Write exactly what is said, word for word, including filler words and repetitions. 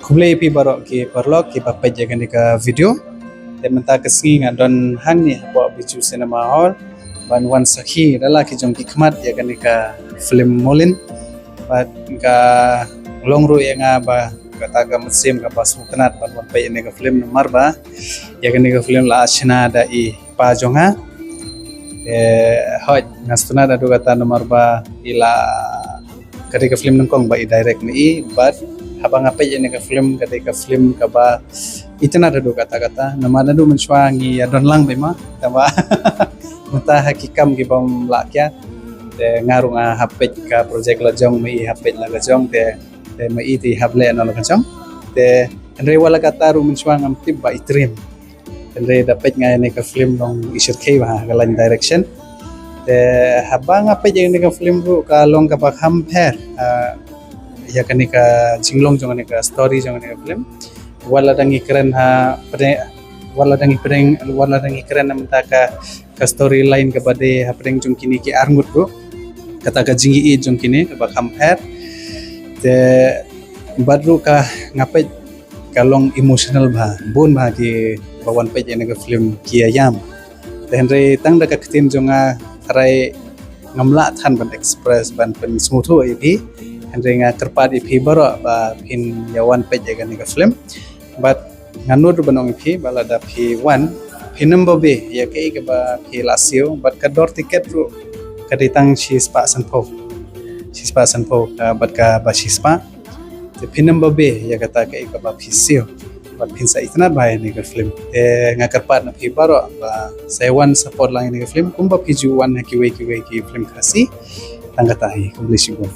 Khublei phi baroh ki paralok kiba peit ïa kane ka video. Te mynta ka sngi nga don hangne hapoh Bijou Cinema Hall ban wan sakhi da la ki jong ki khmat ïa kane ka film Molin. Bad ka long ruh ïa nga ba kata ka mynsiem kaba sngewtynnat ban wan peit ïa kane ka film namar ba ïa kane ka film la shna da i pa jong nga. Te hoi nga sngewtynnat haduh katta namar ba i la, ka dei ka film nyngkong ba i direct ma i, bad haba nga peit ïa kane ka film, ka dei ka film kaba itynnat haduh katta katta namar naduh mynshuwa ngi ïa don lang bha ma, tangba mynta ha ki kam ki bym lah kiad. Te nga ruh nga hap peit ka project la jong, ma i hap peit la ka jong, te te ma i te hap leh noh la ka jong. Te hynrei wat la katta ruh mynshuwa ngam tip ba i triem. Hynrei da peit nga ïa kane ka film long i shyrkhei bha ha ka line direction. Te haba nga peit ïa kane ka film ruh ka long kaba kham pher, ah, ïa kane ka jinglong jong kane ka story jong kane ka film. Wat la dang ngi kren ha pdeng, wat la dang ngi pdeng, wat la dang ngi kren na mynta ka ka storyline kaba dei hapdeng jong kine ki arngut ruh, kata ka jingïeit jong kine kaba kham pher. Te bad ruh ka nga peit ka long emotional bha, bun bha kiba wan peit ïa kane ka film ki ïa ïam. Te hynrei tang da ka ktien jong nga, tharai ngam lah than ban express, ban pynsngewthuh ïa phi. Hynrei nga kyrpad ïa phi baroh ba phin ïa wan peit ïa kane ka film. Bad nga nud ruh ban ong ïa phi ba lada phi wan, phin ym babe ïa kaei kaba phi la siew, bad ka dor tiket ruh ka dei tang shispah sanphew. Shispah sanphew, ah, bad kaba shispah. Te phin ym babe ïa kata kaei kaba phi siew, bad phin sa itynnat bha ïa kane ka film. Te nga kyrpad na phi baroh ba sa wan support lang ïa kane ka film kumba phi ju wan ha kiwei kiwei ki film Khasi. Tang kata hi, khublei shibun.